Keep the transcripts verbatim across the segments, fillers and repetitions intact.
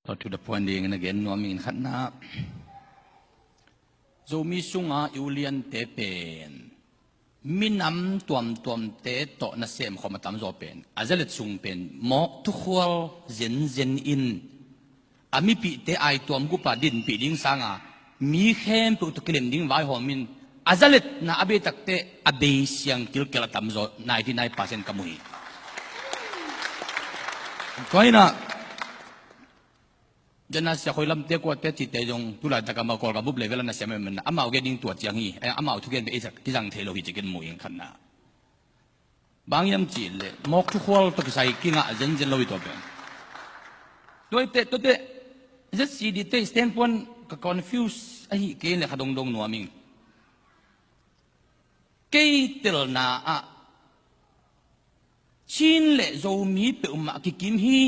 Tua thu da phuan dingin a gen nuam ing. Khatna, Zomi sunga i uliante pen minam tuamtuamte tawh nasem khawm a tamzaw pen a zalet sung pen mawk thukhual zenzen in a mipihte aituam gupa dinpih ding sanga mi khempeuh tawh kilem ding vaihawmin a zaletna a beitakte a bei siang kilkel a tamzaw ninety nine percent ka mu hi. Tua inah Jan a sia khoi lamte kuate cihte zong tulaitak amau Kawlgam bup level a na sia mah amau gen ding tua ciang hi. Eh, amau thugen bek i zak kizang thei lo hi ci ken mu ing. Khatna, bang hiam cih leh mawk thukhual tawh kisai kingah zenzen lo hi tua pen. Tuaite tuate Z C D te standpoint ka confuse ahi kei le kha dongdong nuam ing. Kei telna ah Chin le Zomi peuhmah kikim hi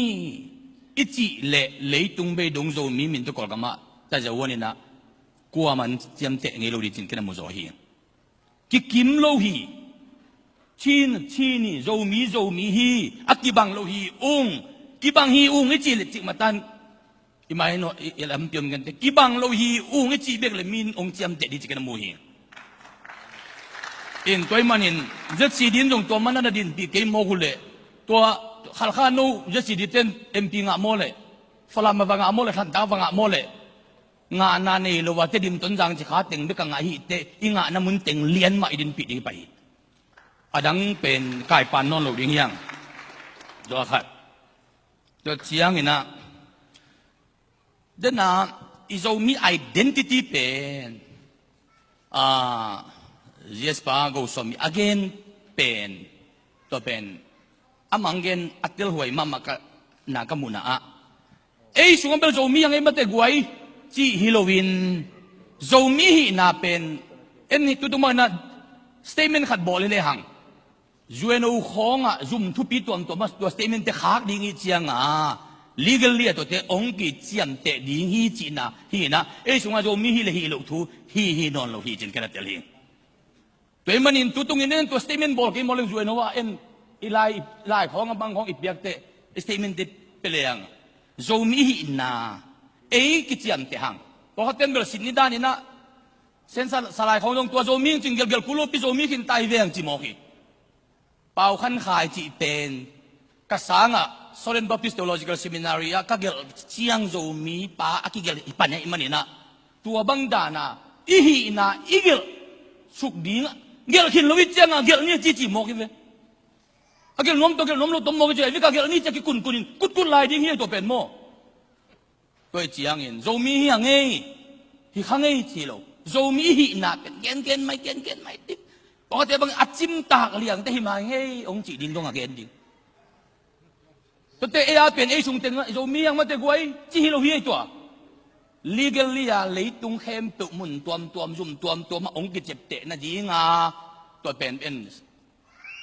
i cih le leitung beidong Zomi min tawh Kawlgamah tazawan inah kuaman ciamteh ngei lo ding cin ken a muzaw hi. Kikim lo hi. Chin Chin hi, Zomi Zomi hi. A kibang lo hi ung. Kibang hi ung i cih le cikmatan i mai no i lampi om gente kibang lo hi ung i cih bek le min ong ciamteh ding ci ken a mu hi. In tua i manin Z C D in zong tua mana na dinpih kei mawk uh leh tua Khalkha no Z C D ten M P ngah maw leh Falam a va ngah maw leh Thantlang a va ngah maw leh ngahna nei lo a Tedim Tonzang Cikha teng bek a ngah hi teh i ngahna mun teng lian mah i dinpih ding hi pah hi. A dang pen kaipan nawn lo ding hiang. Tua khat. Tua ciang inah dena i Zomi identity pen a G S pa Goswami a gen pen tua pen a mang gen a telhuai mahmah ka na ka muhna ah ei sungah bel Zomi hang ei mate guai cih hi loin Zomi hihna pen en hi tutung mahna statement khat bawl hi lehang U N O khawngah zum thupi tuamtuam a tua statement te khak ding i cianga legal li a tuate ong kiciamteh ding hi cihna hi inah ei sungah Zomi hi le hi loh thu hi hi nawn lo hi cin ken a tel hi. Tua i manin tutungin en tua statement bawl kei maw leng U N O ah en i lai lai khawngah bang khawng i piakte statement te pia lehang Zomi hihna ei kiciamteh hang tua khaten bel sin ni dan inah sen sa- salai khawng dong tua Zomi hing cin gelgel kul lopi Zomi khin tai veng ci mawk hi. Pau Khan Khai cih pen ka sangah Solen Baptist Theological Seminary ah ka gelh ciang Zomi pa a kigelh i pan hi maninah tua bang dana i hihna i gelh suk ding gelh khin lo i cianga gelh ni a cici mawk hi ve. A gelh nuam tawh gelh nuam lo tom mawk i cianga i veka gelh ni cia kikunkunin kutkut lai ding hi a tua pen maw? Tua i ciangin Zomi hi a ngei hi kha ngei ci lo Zomi i hihna pen gengen mai gengen mai tik. Pawngate bangin a cimtak liangte hi mai ngei ong cih ding dong a gen ding. Tuate ei a pen ei sungte Zomi hiang mate guai ci hi lo hi ei tua. Legally a leitung khempeuh mun tuamtuam zum tuamtuam ah ong kiciapteh nadinga tua pen en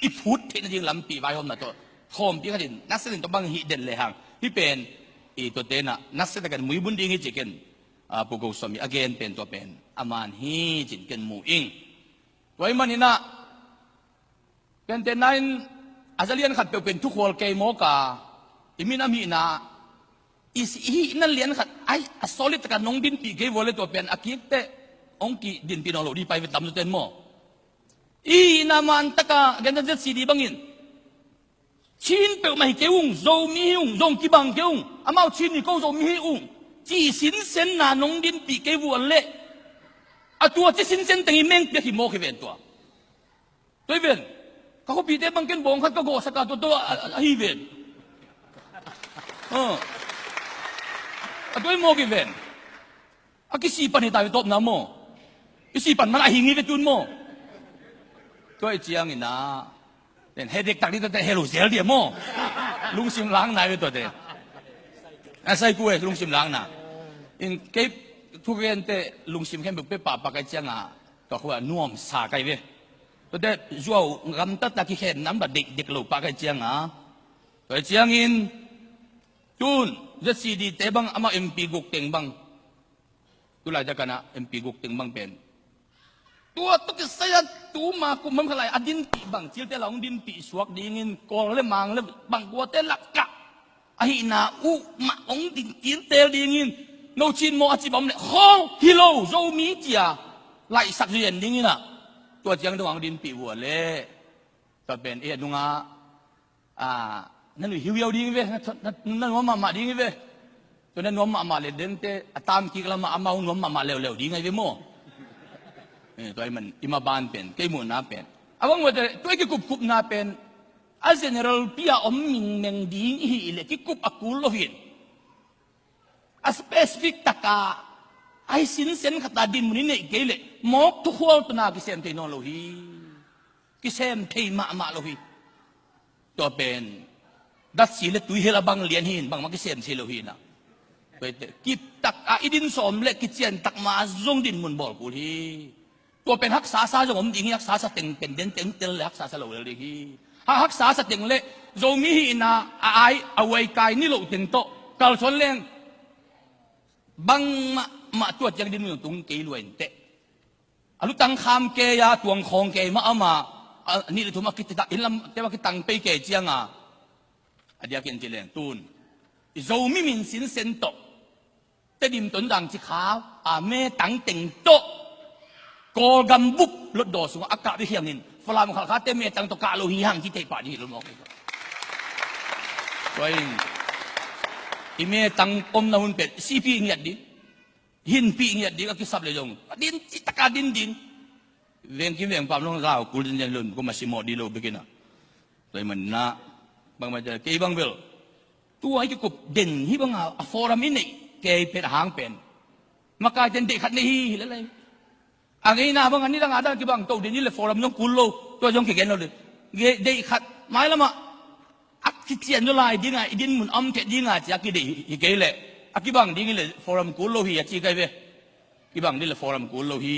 i phut theih nading lampi vaihawmna tawh khawmpi khatin nasatin tua bang hih den lehang hih pen i tuate na nasata kan muibun ding hi ci ken. Pu Goswami a gen pen tua pen a man hi cin ken mu ing. Tua i maninah pente nain a zalian khat peuh pen thukhual kei mawka i minam hihna i hihna lian khat ai a solid taka nong dinpih kei vua le tua pen a kikte ong ki dinpih nawn lo dih pai ve tam zuten maw? I hihna man taka gen Z C D bangin Chin peuhmah hi kei ung, Zomi hi ung, zong kibang kei ung, amau Chin hi ko Zomi hi ung, ci sinsenna nong dinpih kei vua le a tua ci sinsen teng i mengpiak hi mawk hi ven tua. Tua i ven ka khuapite bang ken bawng khat ka gawhsaka tua tua a hi ven. A tua i mawk hi ven. A kisipan hi ta i tawpna maw? I sipan man a hing hi ve tun maw? Tua i ciangina ten hedek tak dih tate helo zel dia maw? Lungsim lang nai ve tuate. A saiku e lungsim lang na in kei thugente lungsim khen bek pe pahpah kai cianga tua khua nuamsa kai ve. Tuate zuau gamtatna kikhen nam la dekdek lo pah kai cianga tua i ciangin tun Z C D te bang amah M P guk teng bang tulai takanah M P guk teng bang pen tua tuk kisai a tuma kum bang khalai a dinpih bang cilte la hong dinpih suak dingin Kawl le Mang le bang kuate lakah Ahihna uh mah hong ding tintel dingin, no cin maw a ci bang om leh khawng hi lo, Zomi cia laihsak zui en dingin ah, tua ciang dong hong dinpih uh a leh, tua pen ei a nungah, ah, na nuih hiuhiau ding hi ve, na, na, na nuam mahmah ding hi ve. Tua na nuam mahmah leh dente a tam kik lamah amau nuam mahmah leuleu ding ahi ve maw? Eh, tua ahih man i maban pen, kei muhna pen, a bang ua tua i kikupkupna pen a general pi-a om mingmeng ding i hih leh kikup a kul lo hi. A specific taka a hi sinsen khata dinmun i neih kei leh mawk thukhual tawna kisem thei nawn lo hi. Kisem thei mahmah lo hi. Tua pen datsi le tuihel a bang lian hi in bangmah kisem thei lo hi na. Tua hi teh, kiptak a i din sawm le kician tak ma zong dinmun bawl kul hi. Tua pen haksa sa zong om ding hi, haksa sa teng pen dente hong tel le haksa sa lo lel ding hi. Ha, haksa sa teng le Zomi hihna a ai a uaikai ni loh teng tawh kalsuan leng bangmah mah tua ciang dinmun tung kei lua in teh. A lutang kham kei a tuang khawng kei mah amah, a nih le thum a kititak inn lam te a kitang pei kei cianga, a diakin ci leng tun i Zomi min sinsen tawh Tedim, Tonzang, Cikha a metang teng tawh Kawlgam bup Hlutdaw sungah a kah bek hi hangin Falam, Khalkha te metang tawh kah lo hi hang ci thei pah ding hi lo mawk hi. Tua in i metang omna hun pen sipi ngiat ding, hinpih ngiat ding, a kisap le zong a din citaka din ding. Vengkim vengpam long zau kul din den lun kum a simawh dih lo bekin a. Tua ahih manin ah bangmah kei bang bel tua i kikup den hi banga a forum i neih kei pen a hang pen makai ten deih khat nei hi hi lelei. A ngeina bang a nidang a dan kibang to den hi le forum zong kul lo, tua zong kigen lo le. Deih khat mailamah a kician zaw lai dinga, i dinmun a om theh dinga ci a kideih hi kei leh a kibang ding hi le forum kul lo hi a ci kai ve. Kibang ding le forum kul lo hi.